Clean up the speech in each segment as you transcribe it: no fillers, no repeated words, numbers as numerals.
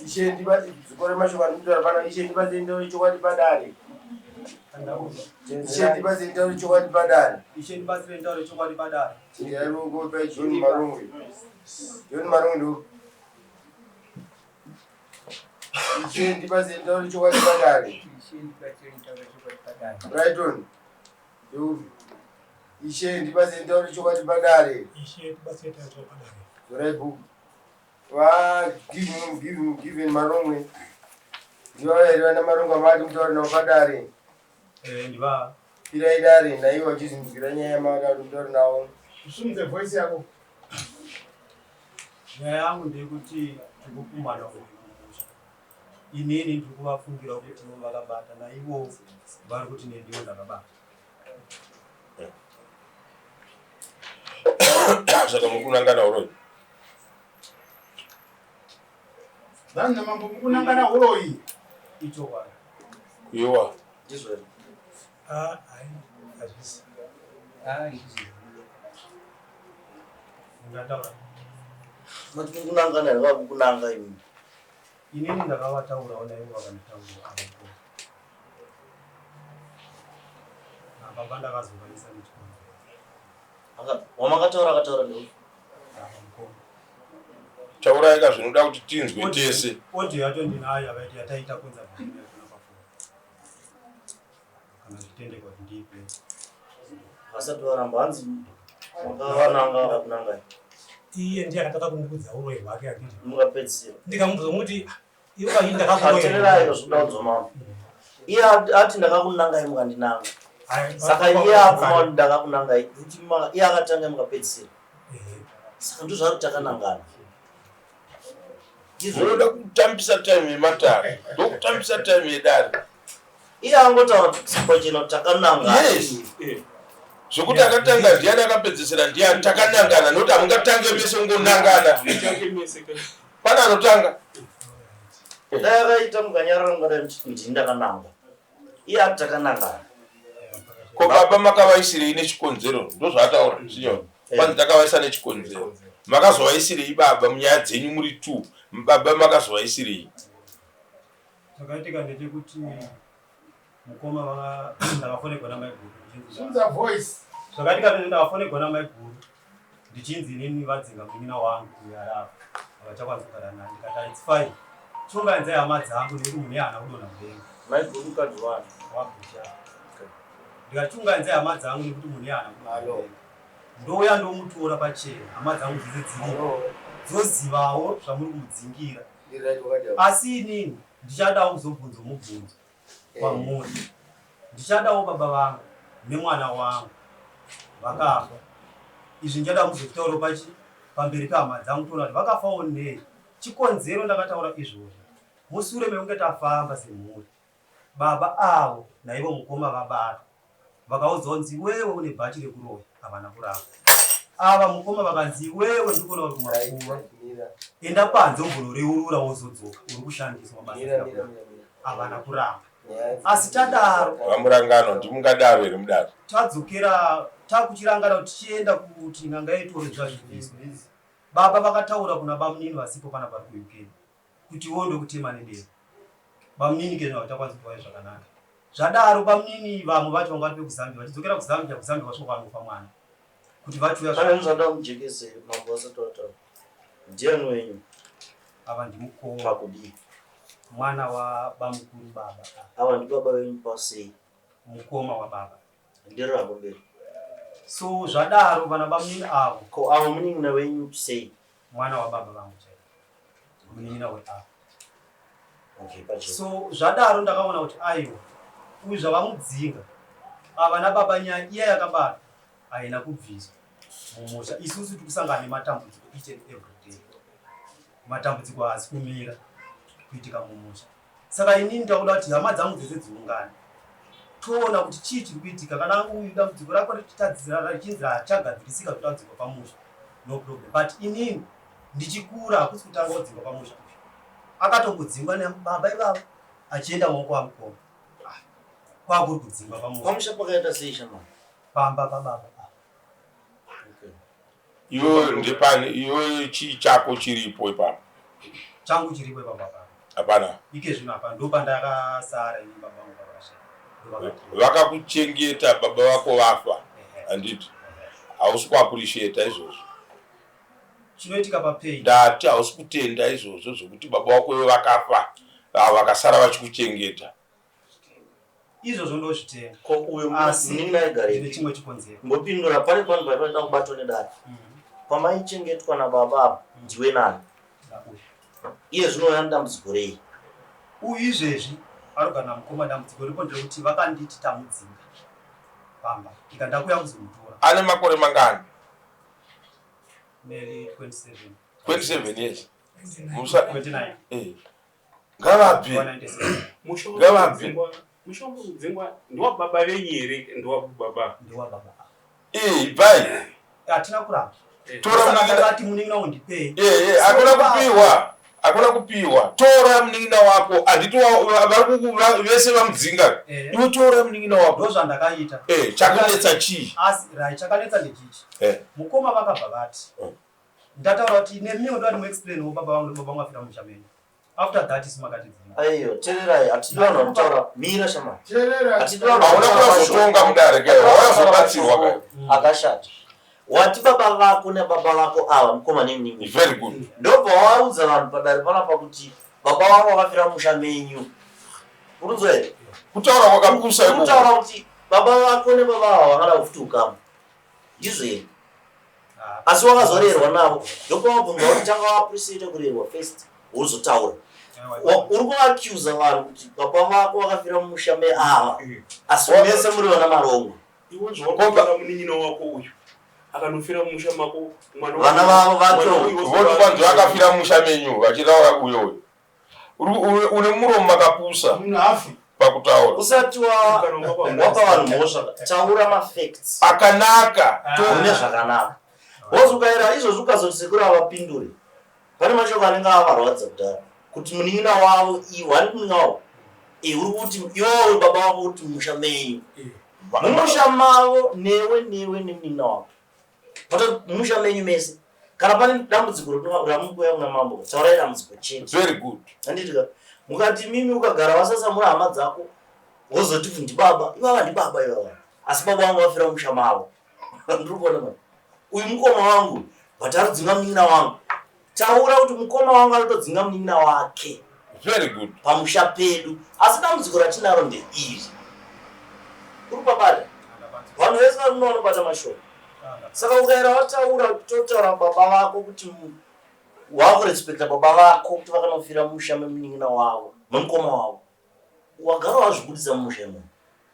Ishe ndiba zikore mashoko andikutaura pano. Ishe ndibatsirei nditaure chokwadi padare. Ishe ndibatsirei nditaure chokwadi padare. Ishe ndibatsirei nditaure chokwadi padare. Chinjai ruoko pai John Marongwe. John Marongwe ndo. Ishe ndibatsirei nditaure chokwadi padare. Ishe ndibatsirei nditaure chokwadi padare. Brighton. Ndo. Ishe ndibatsirei nditaure chokwadi padare. Ishe tibatsirei taure chokwadi padare. Zorai bhuku. Va give give given Marongwe. Ndiva here vana Marongwe amati mutaure navo padare. Eh, ndiva. Pirai dare naivo vachizinzwira nyaya yamada kuti mutaure navo. Usumudze voice yako. Nyaya yangu ndeyekuti tiri kukumbana uyu kumusha. Inini ndiri kuvafungira kuti ivo vakabata naivo vari kuti nendivo ndakabata. Saka muri kunangana uroyi. Zvanzi namambo mukunangana uroyi. Ichokwadi. Kuyewa. Ndizvo here? Ah, hai, hazvisi. Ah, ndizvo. Ndingataura. Mati mukunangana here vakukunanga imi? Inini ndakavataurawo naivo vakanditaura avo. Baba ndakazovaisa nechikonzero. Wamakataura akataura ndeupi? Taurai ka zvinoda kuti tinzwe tese. Audio yacho ndinayo yavaiti yataita kunza kuna pafoni. Kana zvitendekwa kuti ndiipe. Vasati varamba hanzi makavananga vakakunangai. Iye ndiye akatanga kundikudza uroyi hwake handiti. Mukapedzisira. Ndikamuzomuti iwe kazhinji ndakakuroya. Tererai zvinoda kudzwa mambo. Iye ati ndakakunangai mukandinanga. Saka iye abvuma kuti ndakakunangai kuti iye akatanga mukapedzisira. Saka ndozvaari takanangana. Munoda kutambisa time yematare ndokutambisa time yedare. Iye angotaura pachena kuti takanangana. Yes. Zvekuti akatanga ndiani akapedzesera ndiani takanangana nokuti hamungatange mese kungonangana. Pane anotanga. Dai akaita mukanyarara mungadai muchiti ndini ndakananga. Iye ati takanangana. Ko baba makavaisirei nechikonzero ndozvaataura sinyoro. Kwanzi takavaisa nechikonzero. Makazovaisirei baba munyaya dzenyu muri two baba makazovaisirei. Chakaitika ndechekuti mukoma vaka ndakafonegwa namaiguru ndichinzi Sunza voice. Zvakaitika ndechekuti ndakafonegwa namaiguru ndichinzi inini vadzinga munin'ina wangu uyo ari apa havachakwanisi kugara naye ndikati it's fine chionganidzai hama dzangu nekuti munhu iye haana kudonha mudenga. Maiguru mukadzi wani? WaBusha. Ndikati chiunganidzai hama dzangu nekuti munhu iye haana kudonha mudenga. Ndouya ndomutora pachena hama dzangu dzese dziripo dzozivawo zvamuri kumudzingira. Asi inini ndichadawo kuzobvunzwa mubvunzo kwamuri. Ndichadawo baba vangu nemwana wangu vakafa. Izvi ndichada muzozvitaurawo pachi pamberi pehama dzangu toona kuti vakafawo nei. Chikonzero ndakataura izvozvo musure mekunge tafamba semhuri. Baba avo naivo mukoma vabatwa vakaudzwa kunzi iwewe une bhachi rekuroya havana kuramba. Ava mukoma vakanzi iwewe ndikuona uri kumakuva enda panze umbonoreurura wozodzoka uri kushandiswa mabasa asina kunaka. Havana kuramba. Asi tadaro VaMurangano ndimungadaro here mudare? Tadzokera takuchirangana kuti tichienda kuti n'anga itore zvazvibviswe. Baba vakataura kuna bamunini vasipo panapa vari kuUK kuti iwewe ndokutema nedemo. Bamunini ke havachakwanisi kuvayo zvakanaka. Zvadaro bamunini vamwe vacho vanga vari vekuZambia vachidzokera kuZambia, kuZambia vasvika kwanofa mwana kuti vachiuya Pane zvanoda mujekese mambo vasati vataura. Ndiani wenyu? Ava ndimukoma. Pakudii? Mwana wabamukuru baba ava. Ava ndibaba venyu pasei? Mukoma wababa. Enderera hako mberi. So zvadaro vana bamunini avo. Ko avo munin'ina wenyu sei? Mwana wababa vangu chaivo. Munin'ina weavo. Okay, pachena. So zvadaro ndakaona kuti aiwa uyu zvavamudzinga ava nababa nyaya iya yakabatwa haina kubviswa mumusha isusu tiri kusangana nematambudziko each and every day matambudziko haasi kumira kuitika mumusha Saka inini ndakuda kuti hama dzangu dzese dziungane toona kuti chii chiri kuitika. Kana uyu dambudziko rako richitadzira richinzi hachagadzirisika zvekuti adzingwa pamusha no problem, but inini ndichikura hakusi kutanga kudzingwa pamusha uyu. Akatombodzingwa nababa ivavo achienda maoko amukoma ah, kwakuri kudzingwa pamusha. Pamusha pakaita sei shamani? Pamba pababa ava. Okay. Iwewe ndepani iwewe chii chako chiripo ipapo? Changu chiripo ipapa hapana. Hapana. Ike zvino hapana ndopandakasara ini baba vangu vakashaya. Vakakuchengeta baba vako vafa. Handiti. Hausi kuappreciate izvozvo. Chinoitika papain. Ndati hausi kutenda izvozvo zvekuti baba vako iwe vakafa vakasara vachikuchengeta. Izvozvo ndozvitenda. Ko uyo munin'ina aigarepi? Ndine chimwe chikonzero. Mbopindura pane panhu paifanira kubatwa nedare. Mm. Pamaichengetwa nababa apa mm. ndiwe nani? Iye zvino uyo anedambudziko rei? Uyu izvezvi arogara namukoma dambudziko ripo nderekuti vakanditi tamudzinga pamba ndika ndakuya kuzomutora. Ane makore mangani? Nearly 27. 27 years. Musa 29. Eh. Ngavabve. Ngavabve. Musha wekudzingwa ndewababa venyu here ndewababa? Ndewababa. Eh, ibvai. Hatina kuramba. Eh. Tora munin'ina. Ati munin'ina undipei. Eh, eh, hakuna kupiwa. Hakuna kupiwa. Tora munin'ina wako. Handiti vari vese vamudzinga. Eh. Iwe tora munin'ina wako. Ndozvandakaita. Eh, chakanetsa chii? Asi right, chakanetsa ndechichi. Eh. Mukoma vakabva vati. Eh. Ndataura kuti nemiwo ndoda ndimuexplain baba vangu baba vangu afira musha menyu. After that isu makatidzinga. Aiyo, tererai, hatidi vanhu vanotaura mira shamwari. Teerera. Hatidi vanhu Hauna vanotaura kuzotonga mudare kai, wakazobatsirwa kai. Akashata. Wati baba vako nababa vako ava mukoma nemunin'ina. Very good. Ndobva waudza vanhu padare panapa kuti baba vako vakafira musha menyu. Urunzwa here? Kutaura kwakapusa ikoko. Kutaura kuti baba vako nebaba ava vakada kufuti ukama. Ndizvo here? Asi wakazorerwa navo ndopawabvunza kuti tanga waappreciate kurerwa first wozotaura. Uri kuaccusa vanhu kuti baba vako vakafira mumusha meava asi mese muri vana marongo. Iwe zvawakutora munin'ina wako uyu akanofira mumusha mako mwana Vana vavo vacho. Voti kwanzi vakafira mumusha menyu vachitaura uyo uyo. Une muromo makapusa Munhu hafi. pakutaura. Usati wapa vanhu mhosva taura mafacts. Akanaka. Une zvakanaka. Wozi ukaera izvozvi ukazoti sekuru avapindure. Pane mashoko anenge avarwadza kudhara kuti munin'ina wavo iwe hani munin'ina wavo eh, uri kuti iwewe baba vako kuti musha menyu mumusha mavo newe newe nemunin'ina wako Pato musha menyu mese kana pane dambudziko ramukuya kuna mambo taurai dambudziko chete. Very good. Handiti ka mukati mimi ukagara wasasamura hama dzako wozoti ndibaba ivava ndibaba ivava asi baba vangu vafira musha mavo ndiri kuona manje uyu mukoma wangu but arikudzinga munin'ina wangu taura kuti mukoma wangu arikutodzinga munin'ina wake Very good. Pamusha pedu asi dambudziko ratinaro ndeiri uri pabata vanhu vese vari muno vanobata mashoko saka ukaera wataura totaura baba vako kuti wakurespecta baba vako kuti vakanofira musha memunin'ina wavo memukoma wavo wagara wazvibudisa mumusha imomo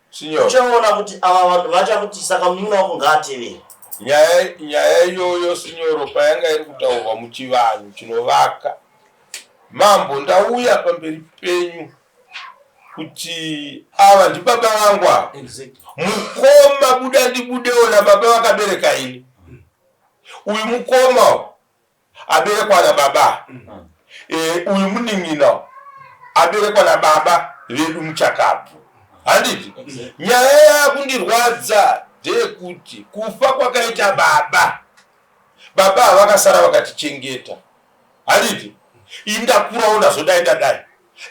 Signor. Uchaona kuti ava vanhu vachakuti saka munin'ina wako ngaatevere. Nyaya nyaya iyoyo sinyoro payanga iri kutaurwa muchivanhu chinovaka. Mambo ndauya pamberi penyu kuti ava ndibaba vangu ava. Exactly. Mukoma buda ndibudewo nababa vakabereka ini. Uyu mukoma uyu aberekwa nababa mm. e, uyu munin'ina aberekwa nababa vedu muchakabvu handiti nyaya yakundirwadza ndeyekuti kufa kwakaita baba baba havakasara vakatichengeta handiti indakurawo ndazodai ndadai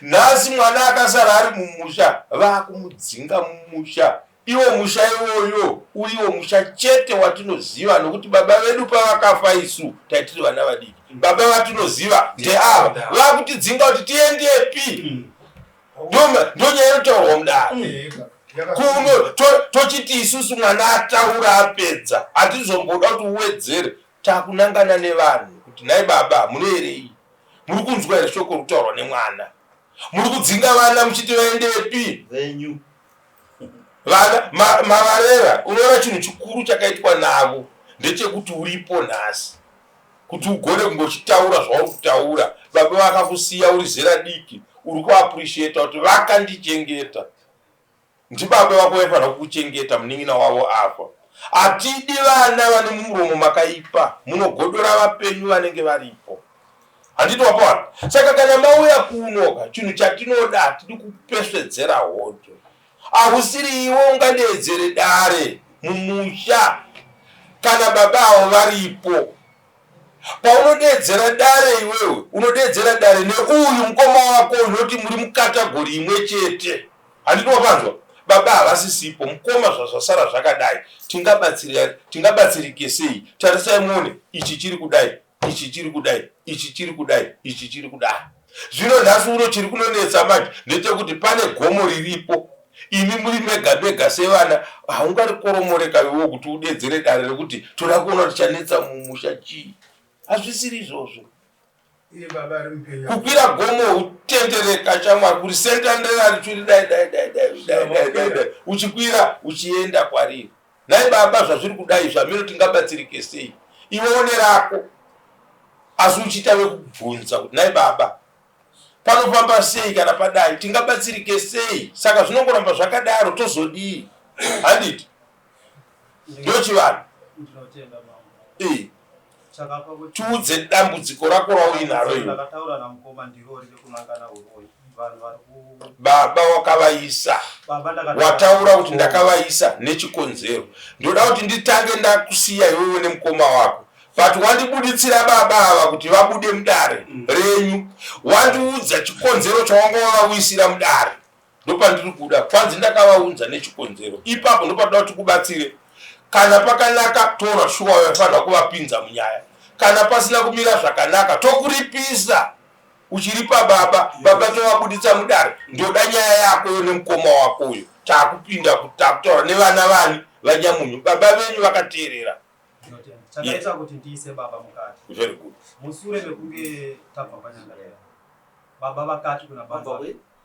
nhasi mwana akasara ari mumusha vakumudzinga mumusha Iwo musha iwoyo uriwo musha chete watinoziva nokuti baba vedu pavakafa isu taitiri vana vadiki. Baba vatinoziva ndeava vakutidzinga kuti tiendepi? Ndonyaya inotaurwa mudare kuno tochiti isusu mwana ataura apedza hatizomboda kuti uwedzere takunangana nevanhu kuti nhai baba munoerei muri kunzwa here shoko rikutaurwa nemwana muri kudzinga vana muchiti vaendepi venyu Vana ma, mavarera unoona chinhu chikuru chakaitwa navo ndechekuti uripo nhasi kuti ugone kungochitaura zvauri kutaura baba vakakusiya uri zera diki uri kuappreciata kuti vakandichengeta ndibaba vako vaifanira kukuchengeta munin'ina wavo afa hatidi vana vane mumuromo makaipa munogodora vapenyu vanenge varipo Handiti wapawana? Saka kana mauya kuno ka chinhu chatinoda hatidi kupesvedzera hondo. Ahusiri iwe ungadeedzere dare mumusha kana baba avo varipo. Paunodeedzera dare iwewe unodeedzera dare neuyu mukoma wako unoti muri mukategori imwe chete. Handiti wapanzwa? Baba havasisipo, mukoma zvazvasara zvakadai. Tingabatsirike sei? Tarisai muone ichi chiri kudai, ichi chiri kudai, ichi chiri kudai, ichi chiri kudai. Zvino nhasi uno chiri kunonetsa manje ndechekuti pane gomo riripo. Imi muri mega mega sevana haungarikoromoreka iwewe kuti udedzere dare rekuti toda kuona kuti chanetsa mumusha chii. Hazvisiri izvozvo. Kukwira gomo utendereka shamwari kuri sentandera richuri dai dai dai dai dai dai dai dai uchikwira uchienda kwariri. Nhai baba zvazviri kudai zvameno tingabatsirike sei? Iwe one rako asi uchiita vekubvunza kuti nhai baba panofamba sei kana padai tingabatsirike sei? Saka zvinongoramba zvakadaro tozodii? Handiti ndochivanhu. Eh. Tiudze dambudziko rako rauinaro iwe. Baba wakavaisa wataura kuti ndakavaisa nechikonzero ndoda kuti nditange ndakusiya iwewe nemukoma wako but wandibuditsira baba ava kuti vabude mudare mm. renyu wandiudza chikonzero chawanga wavauyisira mudare ndopandiri kuda kwanzi ndakavaunza nechikonzero ipapo ndopatoda kuti kubatsire kana pakanaka toona shuwa vafanira kuvapinza munyaya kana pasina kumira zvakanaka tokuripisa uchiripa baba baba tovabuditsa mudare ndoda nyaya yako yo nemukoma wako uyo takupinda takutaura nevana vani vanyamunyu baba venyu vakateerera chakaita kuti ndiise baba mukati very good musure mekunge tabva panyanga baba vakati kuna baba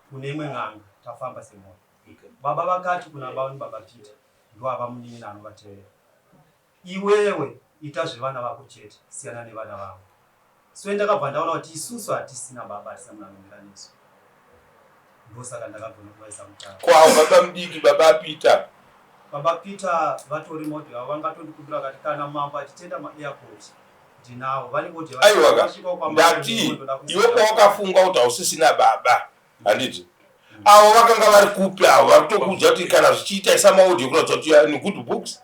kune imwe n'anga tafamba semhuri baba vakati kuna baba Peter ndoava munin'ina anovatevera Iwewe ita zvevana vako chete siyana nevana vangu. So ndakabva ndaona kuti isusu hatisina baba hatisina munhu anomira nesu. Ndosaka ndakagona kuvaisa mutare. Ko avo baba mudiki baba Peter? Baba Peter vatori model yavo vangatondikumbira vakati kana mambo achitenda maairport ndinawo vane audio Aiwa ka ndati iwe pawakafunga kuti hausisina baba handiti avo vakanga vari kupi avo vari kutokuudza kuti kana zvichiita isa maaudio kuratidza kuti you are in good books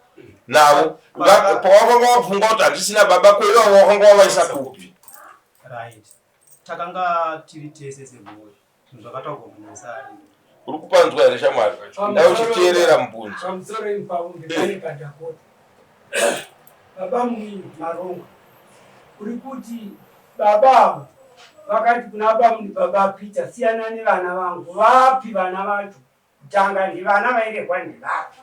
navo pawakanga wafunga kuti handisina baba ko ivavo wakanga wavaisa kupi right takanga tiri tese semhuri zvinhu zvakataurwa munhu wese ari uri kupanzwa here shamwari dai uchiteerera mubvunzo pamusoro ipapo ndipane pandakota baba munini maronga uri kuti baba avo vakati kuna bamuni baba Peter siyana nevana vangu vapi vana vacho kutanga ndivana vairehwa ndivapi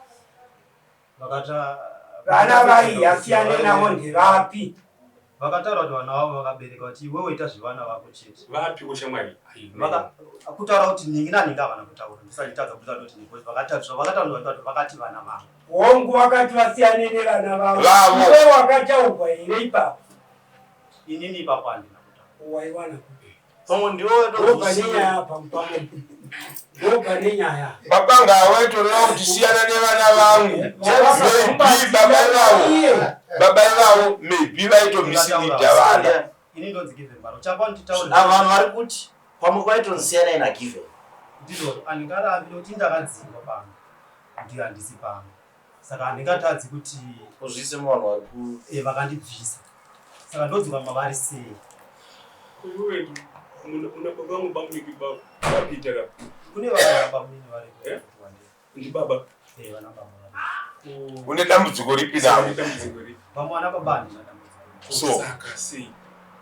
vana vaiya siyane navo ndivapi Vakataura kuti vana vavo vakabereka kuti iwewe ita zvevana vako chete. Vapiwo shamwari. Kutaura kuti ningi naningi havana kutaura. Ndisachitadza kubuda kuti because vakataura zvavakataura kuti vakati vana vavo. Hongu vakati vasiyane nevana vavo. Iwe wakataurwa here ipapo? Inini ipapo handina kutaura. Waiwana kupi? Pamwe ndiwo Ndopane nyaya pamwe. Ndopane nyaya. Baba ngavaitoreva kuti siyana nevana vangu. Maybe baba ivavo. Baba ivavo maybe vaitomisilida vana. Ini ndonzi Given Maro. Chakwa nditaure. Ava vanhu vari kuti pamwe kwaitonzi siyanai naGiven. Ndizvo andingarambi nokuti ndakadzingwa pano. Ndiyo handisi pano. Saka handingatadzi kuti uzviise muvanhu vari ku eh, vakandibvisa. Saka ndodzoka mavari sei? Iwe muna baba vangu bamuniki baPeter ka. Kune vana bamunini varipo. Eh? Ndibaba. Eh, vana baba varipo. Une dambudziko ripi navo? Dambudziko ripi? Vamwe vana baba handina dambudziko. So. Saka sei?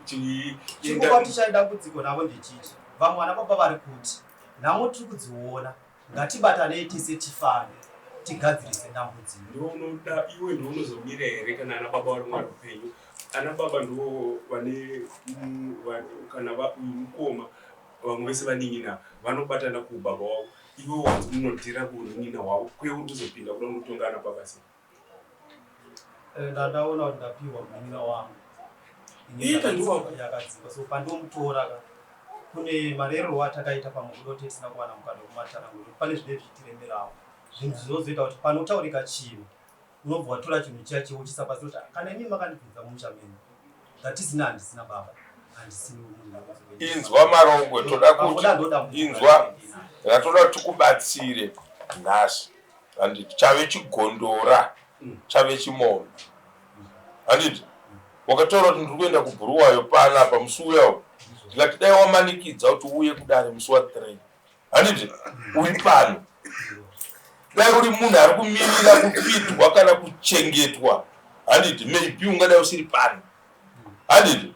Uchi Chingova tichai dambudziko navo ndechichi. Vamwe vana baba vari kuti nhamo tiri kudziona Ngatibatanei tese tifambe tigadzirise dambudziko. Ndiwe unoda iwe ndiwe unozomira here kana ana baba vari mwari upenyu ana baba ndiwo vane kana uyu mukoma vamwe vese vanin'ina vanobatana kubaba wavo iwe wanzi unodhira kunin'ina hwavo kwe uri kuzopinda kuda unotonga ana baba sei Eh, ndandaona kuti ndapiwa munin'ina wangu Iye ndiwako. yakadzikwa so pandomutora ka kune marererwo atakaita pamwe kuda kuti tisina kuwana mukana wekumatana ngekuti pane zvinenge zvichitiremerawo zvinhu zvinozoita kuti panotaurika chinhu unobva watora chinhu chiya chiya wochiisa pasi kuti kana imi makandibvunza mumusha menyu ndatisina handisina baba handisini munhu Inzwa Marongwe, toda kuti inzwa ratoda kuti tikubatsire nhasi handiti chave chigondora chave chimombe handiti Wakataura kuti ndiri kuenda kuBhuruwayo panapa musi uya uyu. Ndikati dai wamanikidza kuti uuye kudare musi wa 3. Handiti? Uri pano. Dai uri munhu ari kumirira kupidwa kana kuchengetwa. Handiti? Maybe ungadai usiri pano. Handiti?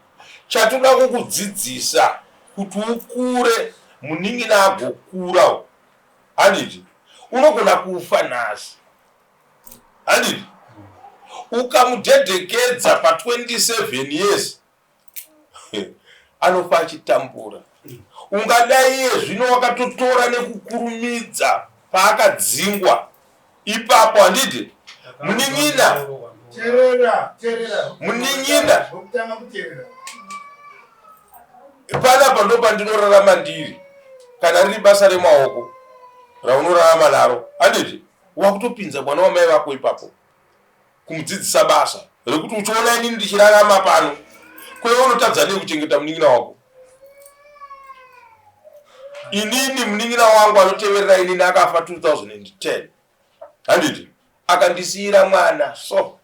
Chatoda kukudzidzisa kuti ukure munin'ina agokura. Handiti? Unogona kufa nhasi. Handiti? Ukamudhedhekedza pa 27 years anofa achitambura. Ungadai iye zvino wakatotora nekukurumidza paakadzingwa ipapo handiti? Munin'ina Terera, terera. Munin'ina. Wekutanga kuterera. Panapa ndopandinorarama ndiri kana riri basa remaoko raunorarama naro handiti? Wakutopinza mwana wamai vako ipapo kumudzidzisa basa rekuti uchiona inini ndichirarama pano kwewe unotadza nei kuchengeta munin'ina wako? Inini munin'ina wangu anoteverera inini akafa 2010 handiti? Akandisiira mwana so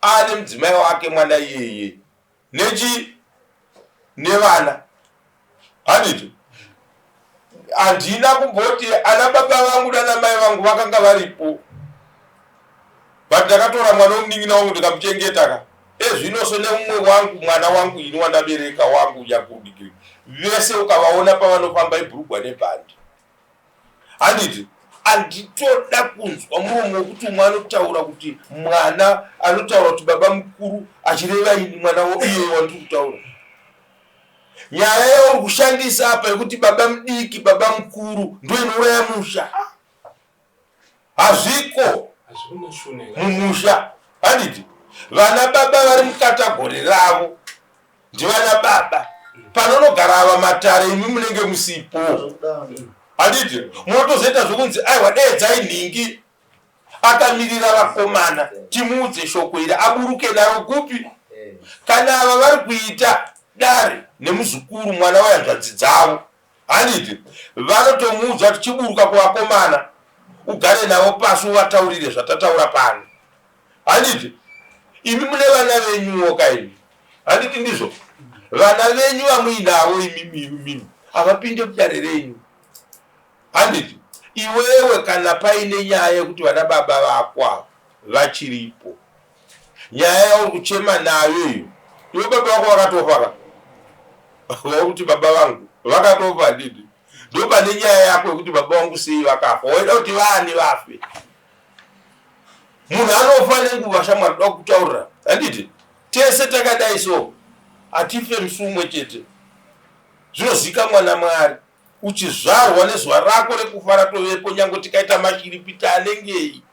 ane mudzimai wake mwana iyeye nechi nevana handiti? Handina kumboti ana baba vangu nana mai vangu vakanga varipo, but ndakatora mwana wemunin'ina wangu ndikamuchengeta ka. Ezvino so neumwe wangu mwana wangu ini wandabereka wangu nyakudigiri vese ukavaona pavanofamba ibhurugwa nebhandi handiti? Handitoda kunzwa muromo wekuti umwe anotaura kuti mwana anotaura kuti baba mukuru achireva ini mwana iye wandiri kutaura. Nyaya yauri kushandisa apa yekuti baba mudiki baba mukuru ndo inouraya musha. Hazviko mumusha handiti? Vana baba vari mukatagori ravo ndivana baba. Panonogara ava matare imi munenge musipo handiti? Munotozoita zvokunzi aiwa deedzai nhingi akamirira vakomana timuudze shoko iri aburuke naro kupi. Kana ava vari kuita dare nemuzukuru mwana wehanzvadzi dzavo handiti? Vanotomuudza kuti chiburuka kuvakomana ugare navo pasi uvataurire zvatataura pano handiti? Imi mune vana venyuwo kaimi handiti? Ndizvo vana venyu vamuinavo imimi imimi havapinde mudare renyu handiti? Iwewe kana paine nyaya yekuti vana baba vako ava vachiripo, nyaya yauri kuchema nayo iyo, iwe baba vako vakatofa ka? Wakuti baba vangu vakatofa handiti? Ndo pane nyaya yako yekuti baba vangu sei vakafa, waida kuti vaani vafe? Munhu anofa nenguva shamwari, toda kutaurira handiti? Tese takadai so hatife musi umwe chete, zvinozikamwa naMwari. Uchizvarwa nezuva rako rekufa ratovepo, nyange tikaita mashiripiti anengei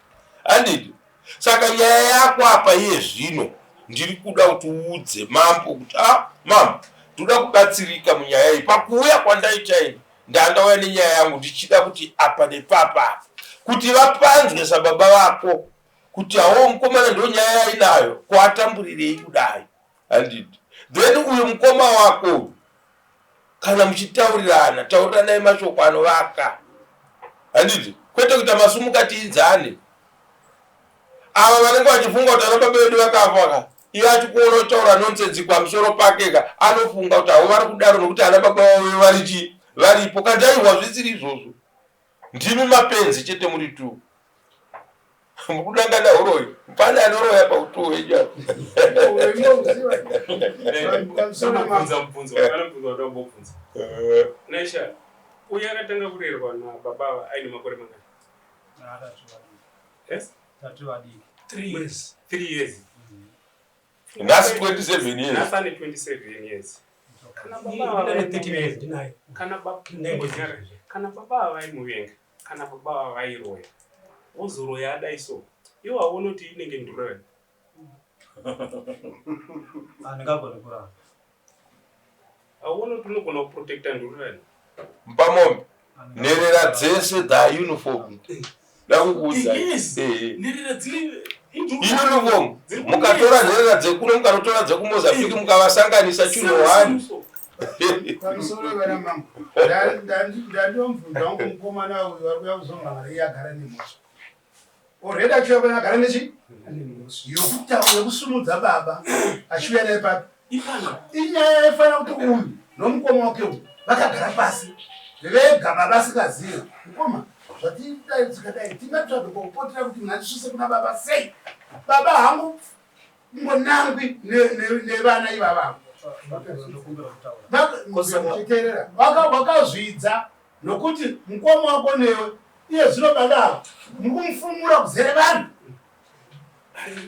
handiti? Saka nyaya yako apa iye zvino ndiri kuda kuti uudze mambo kuti ah mambo ndoda kubatsirika munyaya iyi. Pakuuya kwandaita ini ndandauya nenyaya yangu ndichida kuti apa nepapa kuti vapanzwe sababa vako kuti hawo mukomana ndo nyaya yainayo kwatamburirei kudai handiti? Then uyu mukoma wako kana muchitaurirana tauriranai mashoko anovaka handiti? Kwete kuita masumuka tiinzane. Ava vanenge vachifunga kuti ana baba vedu vakafa ka, iye achikuona uchitaura nonsense pamusoro pake ka, anofunga kuti havo vari kudaro nokuti ana baba vavo vari chii varipo. Kanti aiwa zvisiri izvozvo, ndimi mapenzi chete muri tu mukudangana huroyi. Pane anoroya pautu hwenyu apa. Ndambobvunza mubvunzo, kana mubvunzo wandambobvunza. Naisha, uye akatanga kurerwa nababa ava aine makore mangani? Yes? 3 years. 3 years. Nhasi 27 years. Nhasi ane 27 years. Kana baba ava Ndine 13 years ndinaye. Kana baba kana baba ava vaimuvenga, kana baba ava vairoya. Wozoroya adai so. Iwe hauoni kuti inenge ndururani? Handingagoni kuramba. Hauoni kuti unogona kuprotecta ndururani? Mupamombe nherera dzese dza uniform ndakukuudza. Yes. Nherera dzine uniform. Mukatora nherera dzekuno mukanotora dzekuMozambique mukavasanganisa chinhu one. Pamusoro vana mambo, ndandiomubvunza wangu mukomana uyu ari kuuya kuzomhangara iye agara nemhosva. Already achiuya pano agara nechi yokutaura yokusumudza baba achiuya naye papi. Inyaya yaifanira kuti uyu nomukoma wake uyu vakagara pasi vega baba asingazive. Mukoma zvatidai tikadai tingatsvage pokupotera kuti ngatisvise kuna baba sei? Baba hangu ngonangwi nevana ivava. Teerera, wakazvidza nokuti mukoma wako newe iye zvino baba ava muri kumufumura kuzere vanhu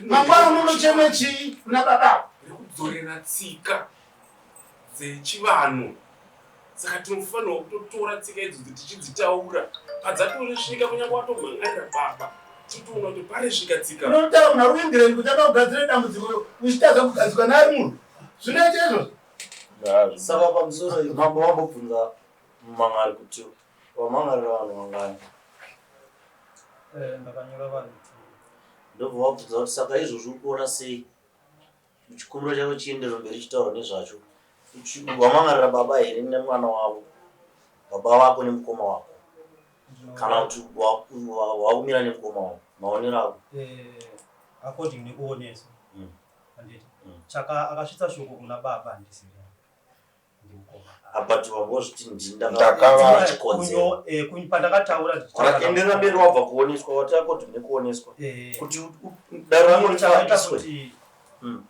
mangwana unonocheme chii kuna baba ava rekudzorera tsika dzechivanhu saka tinofanirwa kutotora tsika idzodzo tichidzitaura padzatoresvika kunyange watomhan'arira baba titoona kuti paresvika tsika unotaura munhu ari kuengland kuti akakugadzira dambudziko uchitadza kugadzirwa naari munhu zvinoita izvozvo Saka pamusoro mambo vambobvunza mumhan'ari kuti wamhan'arira vanhu vangani Eh, ndakanyora vanhu two. Ndobva vabvunza kuti saka izvozvi uri kuona sei chikumbiro chako chienderero mberi chitaurwa nezvacho wamhan'arira baba here nemwana wavo baba vako nemukoma wako kana kuti wakumira nemukoma wako maonero ako eh, according nekuoneswa handiti chaka akasvitsa shoko kuna baba handisiri But wangozviti ndindakavachikonzero pandakataura enderera mberi wabva kuoneswa wati akoti nekuoneswa kuti dare rangu richaita kuti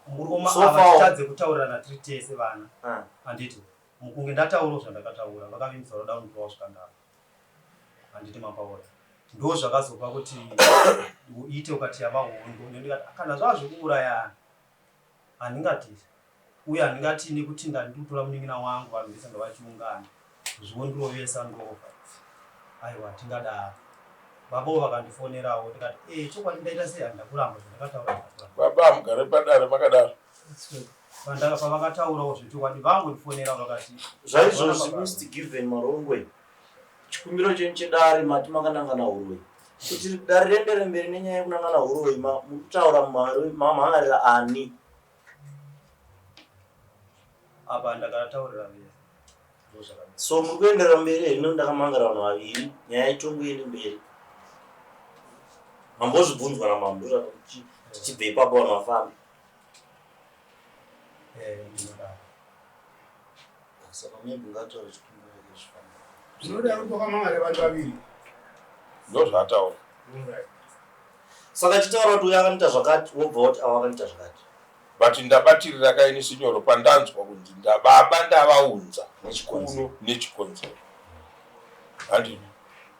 murume ava titadze kutaurirana tiri tese vana handiti mukunge ndataurawo zvandakataura vakavimbisa vanoda kundirowa zvikandaro handiti mapaura ndo zvakazopa kuti uite ukati yava hondo nendikati kana zvava zvekuurayana Handingatize uye handingati nekuti ndandikutora munin'ina wangu vanhu vese ngavachiungana zvondirovesa ndofa aiwa hatingadaro. Babawo vakandifonerawo ndikati eh chokwadi ndaita sei handakuramba zvandakataura ndakuramba. Baba hamugare padare makadaro. Pandaka pavakataurawo zvechokwadi vangondifonera vakati Zvaizvozvi Mr Given Marongwe chikumbiro chenyu chedare mati makanangana huroyi kuti dare riendere mberi nenyaya yekunangana huroyi mukutaura mamhan'arira ani apa ndakataurira vese so muri kuenderera mberi here nekuti ndakamangara vanhu vaviri nyaya itongo iende mberi mambozvibvunzwa namambo ndozvati tichibve ipapo vanhu vafambe eh, ndinodaro Saka maybe ngataure chikumbiro chake zvifambe. Zvinodaro kwakamangara vanhu vaviri. Ndozvaataura. Saka chitaura kuti uyo akanoita zvakati wobva woti avo akanoita zvakati. But ndabatirira kaini sinyoro pandanzwa kunzi ndababa ndavaunza kuno nechikonzero. Handini.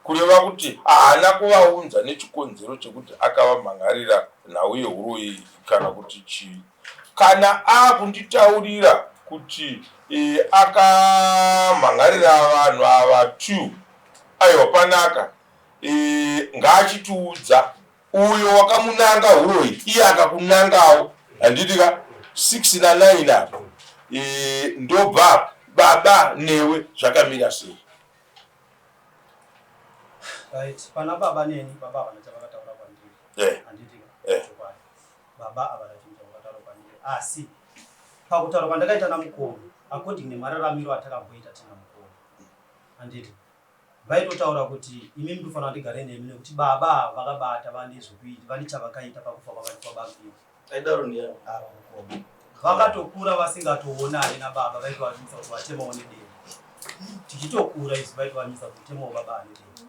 Kureva kuti haana kuvaunza nechikonzero chekuti akavamhan'arira nhau yehuroyi kana kuti chii. Kana akunditaurira kuti e, akamhan'arira vanhu ava two aiwa panaka e, ngaachitiudza uyo wakamunanga huroyi iye akakunangawo handiti ka 6 na 9 apa e, ndobva baba newe zvakamira sei right pana baba neni baba havana chavakataura kwandiri eh. handiti eh. chokwadi baba havana chinhu chavakataura kwandiri asi pakutaura kwandakaita namukoma according nemararamiro atakamboita tina mukoma handiti vaitotaura kuti imi mutofanira ndigare nemi nekuti baba vakabata vane zvekuita vane chavakaita pakufa kwababa aidaro ndiani ava mukoma vakatokura vasingatoonani nababa vaitovamisa kuti vatemawo nedemo tichitokura isu vaitovamisa kuti temawo baba ane demo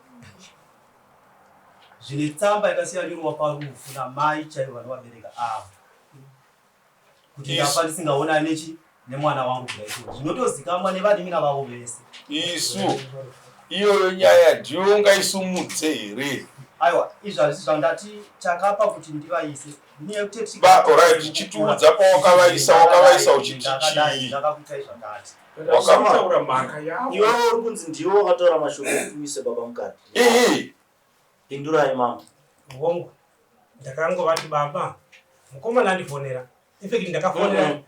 zvine tsamba yakasiya nyorwa parufu namai chaivo vanovabereka ava kuti ndafa ndisingaonani nechi nemwana wangu kudai so zvinotozikamwa nevanin'ina vavo vese isu iyoyo nyaya ndiyo ungaisumudze here aiwa izvi hazvisi zvandati chakapa kuti ndivaise Ba, alright, chitiudza pawakavaisa wakavaisa uchiti chii ndakakuitai zvakati Wakataura mhaka yavo. Iwewe uri kunzi ndiwe wakataura mashoko ekuti uise baba mukati. Ehe. Pindurai mama. Hongu, ndakangovati baba, mukomana andifonera. In fact ndakafonera.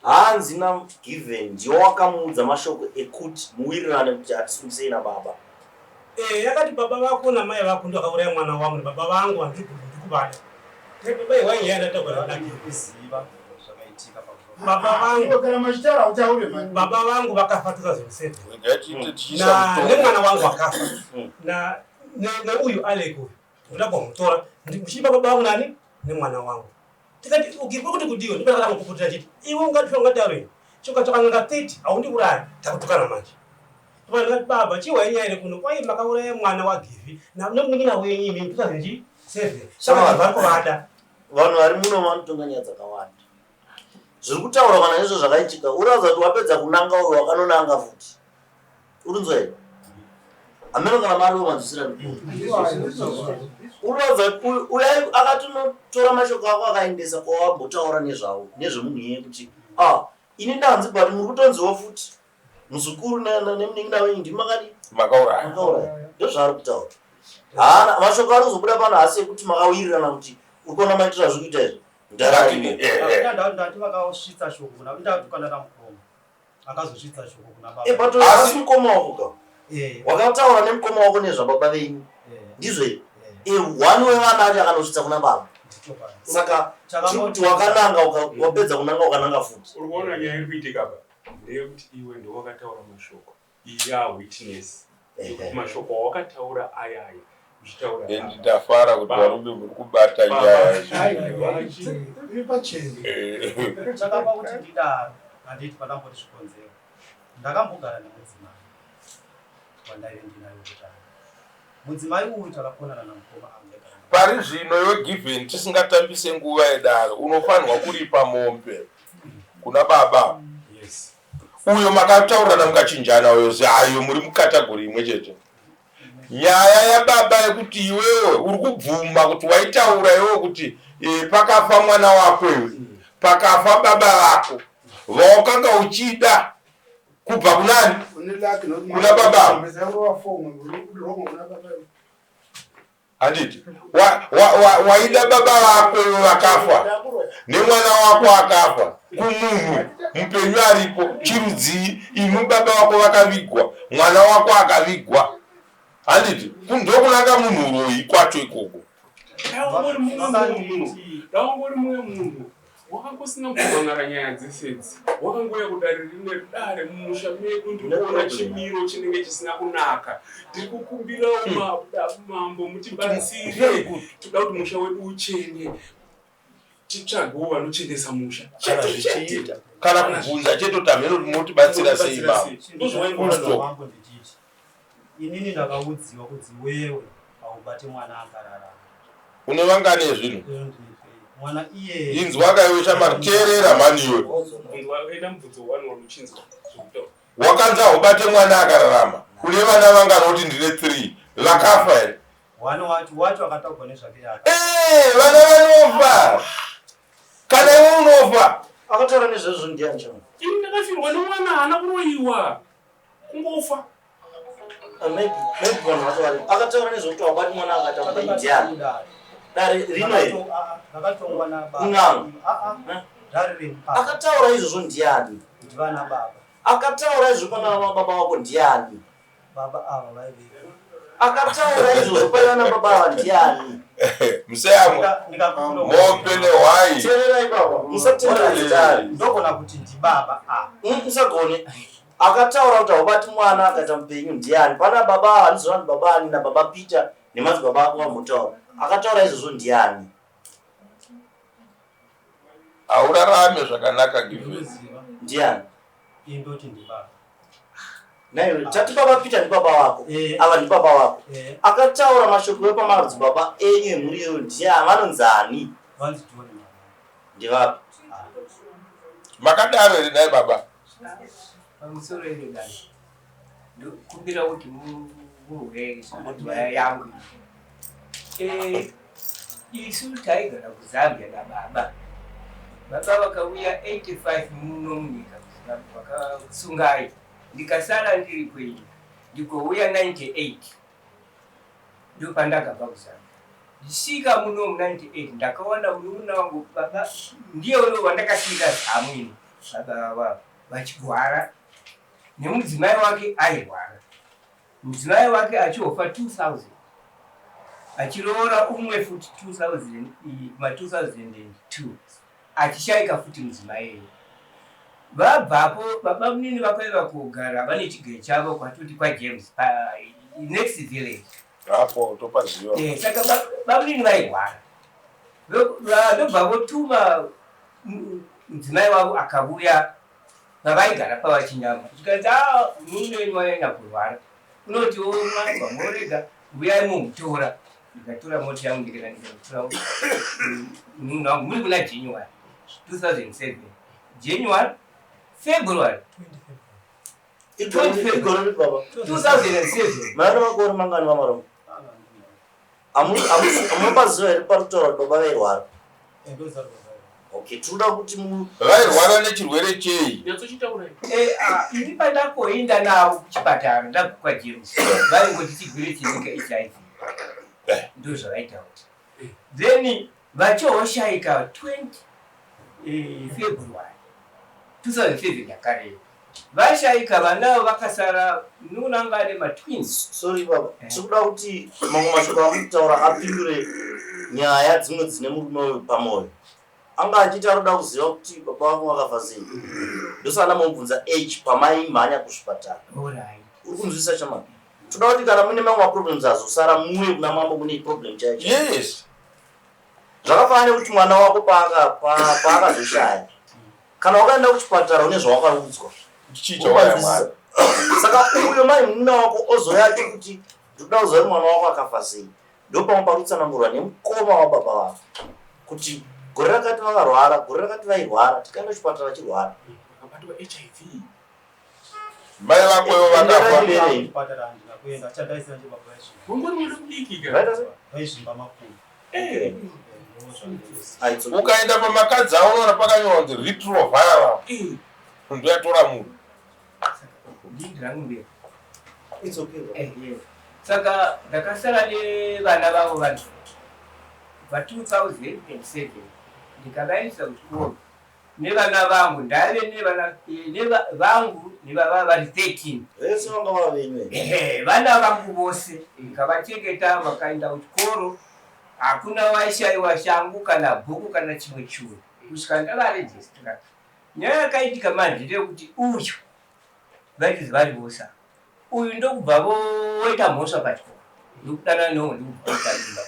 Hanzi na Given ndiwe wakamuudza mashoko ekuti muwirirane kuti atisungisei nababa. Eh, yakati baba vako namai vako ndo akauraya mwana wangu nababa vangu handiri ndikuvada. Ndikati baba iwai nyaya ndataura ndakiri kuziva zvakaitika pakufa. Baba vangu kana machitaura utaure mani. Baba vangu vakafa 2007. Regai tiite tichiisa Na mutongo. nemwana wangu akafa. Na neuyu Alec uyu. Ndoda kumutora ndichipa baba vangu nani nemwana wangu. Tikati ukirwa kuti kudiwe ndipakatanga kuputira chiti iwe ungati ungadaro iwe. Choka chakanga 30 haundiuraya takutukana manje. Ndikati baba chihwa inyaya iri kuno kwai makauraya mwana waGivhi nemunin'ina wenyu imi 2007 saka vari kuvada. Vanhu vari muno vanotonga nyaya dzakawanda. Zviri kutaurwa kana izvo zvakaitika uratidza kuti wapedza kunanga uyo wakanonanga futi. Urinzwa here? Hameno kana mari wemanzwisira uratidza kuti uyu akatonotora mashoko ako akaendesa kwawambotaura nezvawo nezvemunhu iyeye kuti ah ini ndanzi but muri kutonziwo futi muzukuru nemunin'ina wenyu ndimi makadii makauraya makauraya ndozvaari kutaura haana mashoko ari kuzobuda pano haasi ekuti makawirirana kuti uri kuona maitiro azviri kuita izvi ndararimo ndati vakasvitsa shoko kuna ndatukana namukoma akazosvitsa shoko kuna baba eh, but asi mukoma wako ka eh. wakataura nemukoma wako nezvababa venyu eh. ndizvo here one wevana acho akanosvitsa kuna baba saka tiri kuti wakananga wapedza kunanga wakananga futi uri kuona nyaya iri kuitika apa ndeyekuti iwe ndowakataura mashoko iya witness yekuti mashoko awakataura ayaya uchitaura And ndafara kuti varume muri kubata nyaya Iri pachena. Chakapa kuti ndidaro handiti pandamboti zvikonzero ndakambogara nemudzimai wandaive ndinaye wekutanga mudzimai uyu takakonana namukoma angu ndaigara naye. Pari zvino iwe Given tisingatambise nguva yedare unofanirwa kuripa mombe kuna baba Yes. Uyo makataurirana mukachinjana uyo zvayo muri mukategori imwe chete. Nyaya yababa yekuti iwewe uri kubvuma kuti waitaura iwewe kuti e, pakafa mwana wako iwe pakafa baba vako vawakanga uchida kubva kunani kuna baba Handiti waida wa, wa baba vako ivo vakafa nemwana wako akafa kumunhu mupenyu aripo chirudzii imi baba vako vakavigwa mwana wako akavigwa handiti ndokunanga munhu uroyi kwacho ikoko dawangori mumwe munhu Wakanga usina kumhan'ara nyaya dzese idzi. Wakangouya kudare rine dare mumusha medu ndiri kuona chimiro chinenge chisina kunaka. Ndiri kukumbirawo mambo mutibatsire. Toda kuti musha wedu uchene. Titsvagewo vanochenesa musha. Kana zvichiita. Kana kubvunza chete kuti hameno kuti motibatsira sei baba. Ndozvawaingoona mambo ndichiti. Inini ndakaudziwa kunzi iwewe haubate mwana akararama. Une vangani ezvinhu? Mwana iyeye. Inzwa ka iwe shamari teerera mhani iwe. Enda mubvunzo one one uchinzwa zvekutaura. Wakanzi haubate mwana akararama. Une vana vangani woti ndine 3 vakafa here? One wacho wacho akataurwa nezvake yaka. Eh, vana vanofa. Kana iwe unofa. Akataura nezvezvo ndiani chama? Ini ndakafirwa nemwana haana kuroyiwa. Kungofa. Ah, maybe maybe vanhu vacho vari akataura nezvekuti wabati mwana akatamba ndiani dare rino iri Rakatongwa nababa. Kun'anga. Ah, ah. Dare remupaka. Akataura izvozvo ndiani? Ndivana baba. Akataura izvozvo pana baba vako ndiani? Baba ava vaivepo. Akataura izvozvo paiva nababa ava ndiani? Museyamwa mombe nehwai. Teererai baba, musatendera zitari. Ndogona kuti ndibaba ava. Musagone. Akataura kuti haubati mwana akaita mupenyu ndiani? Pana baba ava handiziva kuti baba ani nababa Peter nemadzibaba ako vambotaura. Akataura izvozvo ndiani? Haurarame zvakanaka Given. Ndiani? Indoti ndibaba. Naiwe tati baba Peter ndibaba wako. Eh. Ava ndibaba wako. Eh. Akataura mashoko epamadzibaba enyu emhuri iyoyo ndiani? Vanonzi ani? Vanzi John Mama. Ndivapi? Makadaro here nhai baba? Pamusoro iro dai. Ndokumbira kuti muhwe nyaya yangu. Eh, isu taigara kuZambia nababa. Baba vakauya 85 muno munyika kuZimbabwe vakasungai. Ndikasara ndiri kwenyu. Ndigouya 98. Ndopandakabva kuZambia. Ndisvika muno mu 98 ndakawana munun'una wangu baba ndiye uno wandakasiira zamu ini baba vavo vachigwara nemudzimai wake airwara mudzimai wake achiofa 2000 achiroora umwe futi 2000 ma 2002 achishaika futi mudzimai iye vabvapo baba munini vakaiva kugara vane chigayo chavo kwatoti kwaJames pa next village. Apo topaziva. Eh, saka bamunini vairwara. Ndobva votuma mudzimai wavo akavuya pavaigara pavachinyama. Zvikanzi ah murume wenyu wanyanya kurwara. Unoti mwanzwa morega uyai mumutora. Ndikatora mota yangu ndikaenda ndikatora munhu wangu muri kuna January 2007. January, February Igore ripi baba? 2007. Maana makore mangani vamarongo? Amunopaziva here pari kutaura kuti baba vairwara? Okay, tinoda kuti mu Vairwara nechirwere chei? Eh, ah, ini pandakoenda navo kuchipatara ndabva kwaJames vaingoti chirwere chenyika HIV ndo zvavaitaura. Then vachooshaika 20 February 2007 yakareba. Vashaika vana vakasara munun'una anga ane matwins. Sorry baba, tiri kuda kuti mamwe mashoko amuri kutaura apindure nyaya dzimwe dzine murume uyu pamoyo. Anga achiti ari kuda kuziva kuti baba vako vakafa sei. Ndosaka ndamubvunza age pamaimhanya kuzvipatara. Alright. Uri kunzwisisa chamani? Toda kuti kana mune mamwe maproblems azosara muuye kuna mambo mune problem chaiyo chaiyo. Yes. Zvakafanana nekuti mwana wako paakazoshaya kana wakaenda kuchipatara une zvawakaudzwa. Chii chawaya mwana? Saka uyo mai munun'una wako ozouya achikuti ndinoda kuziva kuti mwana wako akafa sei. Ndopamwe pari kutsanangurwa nemukoma wababa vako kuti gore rakati vakarwara, gore rakati vairwara, tikaenda kuchipatara vachirwara. Vakabatwa HIV. Mai vako ivo vakafa. Kuchipatara handina kuenda, chandaisiya nje baba vaizvimba. Wangori mwana mudiki ka. Vaita sei? Vaizvimba makumbo. Eh. Ukaenda pamakadzi avo unoona pakanyorwa kunzi retroviral. Ndoyatora munhu. Ndini rangu mbuya. It's okay. bro. Eh, yes. Saka ndakasara nevana vavo vanhu kubva 2007 ndikavaendesa kuchikoro nevana vangu ndaive nevana vangu nevava vari 13. Vese vanga vava venyu here? Ehe, vana vangu vose ndikavachengeta vakaenda kuchikoro, hakuna waishaiwa shangu kana bhuku kana chimwe chinhu kusvika ndavarejistira. Nyaya yakaitika manje ndeyekuti uyu vaiti vari vose ava, uyu ndokubva voita mhosva pachikoro ndokudanana neumwe ndokubva voita mimba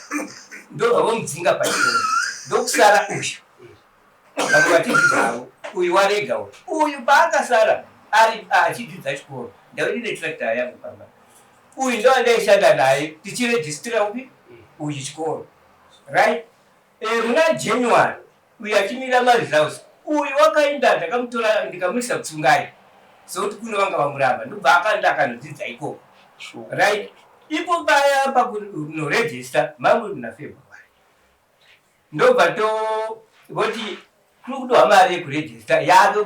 ndobva vomudzinga pachikoro ndokusara uyu vamwe vachidzidzawo uyu warega uyu uyu paakasara ari achidzidza chikoro ndave ndine tractor yangu pamba uyu ndowandaishanda naye tichirejistira upi uyu chikoro right muna January uyu achimira maresults uyu wakaenda ndakamutora ndikamuisa kutsungai sokuti kuno vanga vamuramba ndobva akaenda akanodzidza ikoko right ipo paya pakunorejista mamuri muna February ndobva to voti kuri kudohwa mari yekurejista yake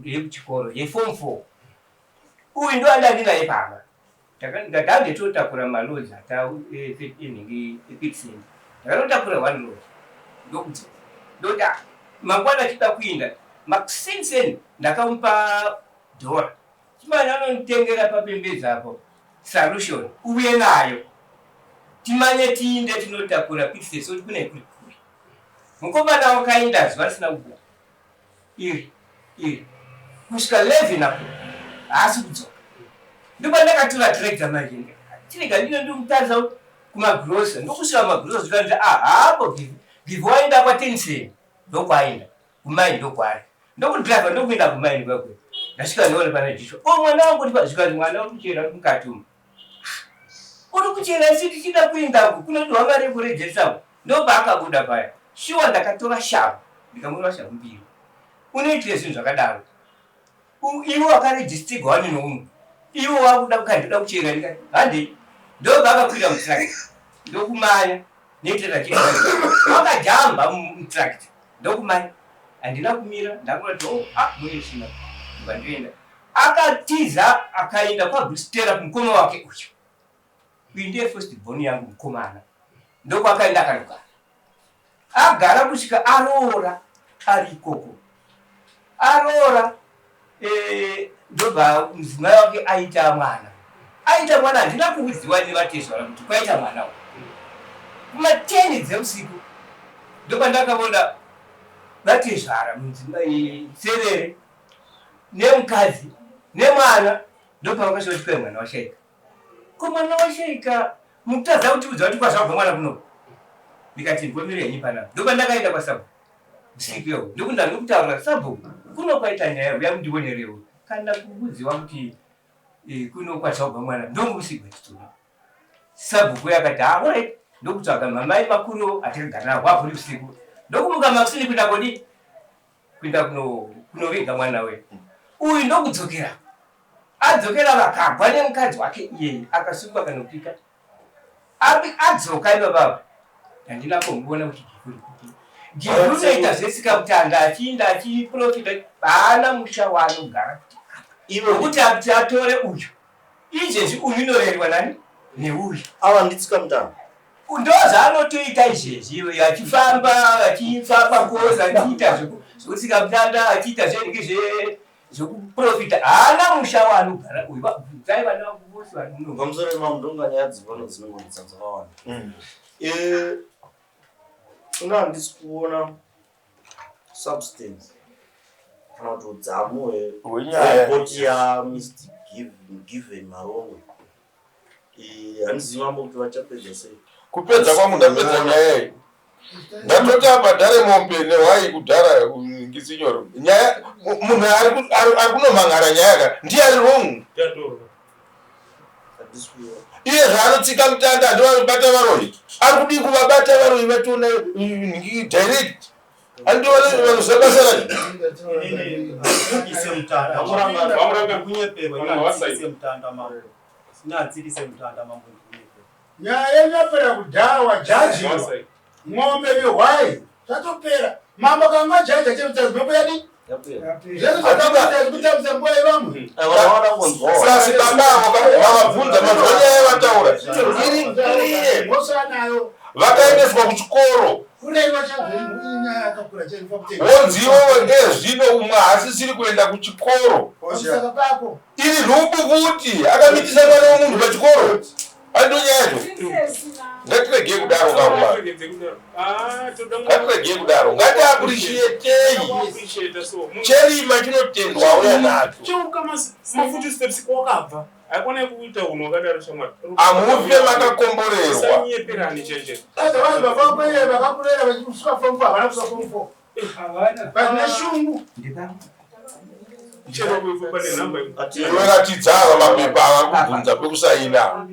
yekuchikoro yeform 4 uyu ndo andandinaye pamba ndatange totakura maloads ata inhingi epixen ndakanotakura one load ndokudzoka ndoti ah, mangwana achida kuinda makuseniseni ndakamupa dhora chimani anonditengera papembedza apo solution uye nayo timanye tiinde tinotakura pixen soti kune kuri kure mukomana wakainda zuva risina kubuda iri iri kusvika 11 apo haasi kudzoka ndopandakatora tractor manje tirega ndino ndikutarisa kumagrosa ndokusvika kumagrosa zvikanzi ahapo give waenda kwatensen ndokwaenda kumai ndokwaari ndokudriver ndokuenda kumaini kwakwe ndasvika ndione pana jisho o mwana wangu ndipa zvikanzi mwana uri kuchera uri mukati umu uri kuchera isi tichida kuenda uku kunodiwa mari yekurejesa uku ndopaakabuda paya shuwa ndakatora shamhu ndikamurova shamhu mbiri unoitire zvinhu zvakadaro iwe wakarejistigwa wani noumwe iwe wakuda kukandoda kuchera ndikati handei ndobva akakwira mutrakta ndokumanya netractor wakajamba mutrakta ndokumanya handina kumira ndangoti oh, ah, mune tsvina ndobva ndoenda akatiza akaenda kwabristera kumukoma wake uyu uyu ndiye first born yangu mukomana ndokwakaenda akanogara agara kusvika aroora ari ikoko aroora ndobva mudzimai wake aita mwana aita mwana handina kuudziwa nevatezvara kuti kwaita mwana uyu kuma10 dzeusiku ndopandakaona vatezvara mudzimai serere nemukadzi nemwana ndopavakasvika kuti kwai mwana washaika ko mwana washaika Mukutadza kutiudza kuti kwazvabva mwana kuno. Ndikati mbomire henyu panapa. Ndopandakaenda kwasabhuku. Usiku iyoyo ndokunda ndokutaura sabhuku kuno kwaita nyaya uya mundionerewo. Kana kuudziwa kuti eh, kuno kwazvabva mwana ndomuusigwa chitsuno. Sabhuku uya akati ah alright ndokutsvaga mamai makuru atakagara nawo hwavhuri usiku. Ndokumuka makuseni kuenda kodi kuenda kunoviga mwana uya. Uyu ndokudzokera. Adzokera vakagwa nemukadzi wake iyeye akasungwa kanopika. Abi adzoka ipapa handina kumboona kuti Gifuri kupi. Gifuri unoita zvetsika kutanga achiinda achiprofita haana musha waanogara kuti apa. Nokuti akuti atore uyu. Izvezvi uyu unorerwa nani? Neuyu. Ava nditsika mutanga. Ndozvaanotoita izvezvi achifamba achifamba kozi achiita zvekutsika mutanda achiita zvenenge zve zvekuprofita haana musha waanogara uyu bvunzai vana vangu vose vari muno Pamusoro imam ndonga nyaya dzepano dzinongonetsa dzakawanda. Eh, Ina handisi kuona substance kana kuti udzamu Hwenyaya. hweripoti ya Mr. Given Marongwe. Eh, Handizivi mambo kuti vachapedza sei. Kupedza kwangu ndapedza nyaya iyi. Ndatoti abhadhare mombe nehwai kudhara ngisinyoro. Nyaya munhu ari ari kunomhan'ara nyaya ka ndiye ari wrong. Handisi kuona. Iye zvaanotsika mutanda andovabata varoyi. Ari kudii kuvabata varoyi vatoona direct. Andova vanoziva basa racho. Inini mutanda. Vamuranga. Kunyeperwa. Vamwe Inini mutanda mambo. Inini mutanda mambo ndikunyeperwa. Nyaya yenyu yapera kudhara wajajiwa. Ng'ombe nehwai zvatopera. Mambo kanga jaja chero mhepo yadi. Yapera. Zvese zvakaita kutambisa nguva yevamwe. Aiwa vanoda kunzwawo. Sasi baba avo vavabvunza manzwa nyaya yavataura. Iri clear. Mhosva nayo. Vakaendeswa kuchikoro. Kureva chazvo inyaya yakakura chaifa kutenda. Wonzi iwewe ngezvino umwe haasisiri kuenda kuchikoro. Pamusaka pako. Iri nhubu kuti akamitisa mwana wemunhu pachikoro. Andonyaya yacho. Ngatiregei kudaro kauma. Ngatiregei kudaro. Ngatiappreciatei. Cherima chinotendwa uya nacho. Cheuka mafuti steps kwakabva. Haikona kuita unhu wakadaro shamwari. Hamufe makakomborerwa. Usanyeperani chenjera. Sasa vanhu vakakurera vakakurera vachisvika form 4 havana kusvika form 4. Havana. Vane shungu. Chero kuifa pane nhamba imwe. Iwe ratidza ava mapepa ava kubvunza pekusaina.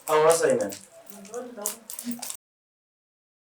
Avo vasaina.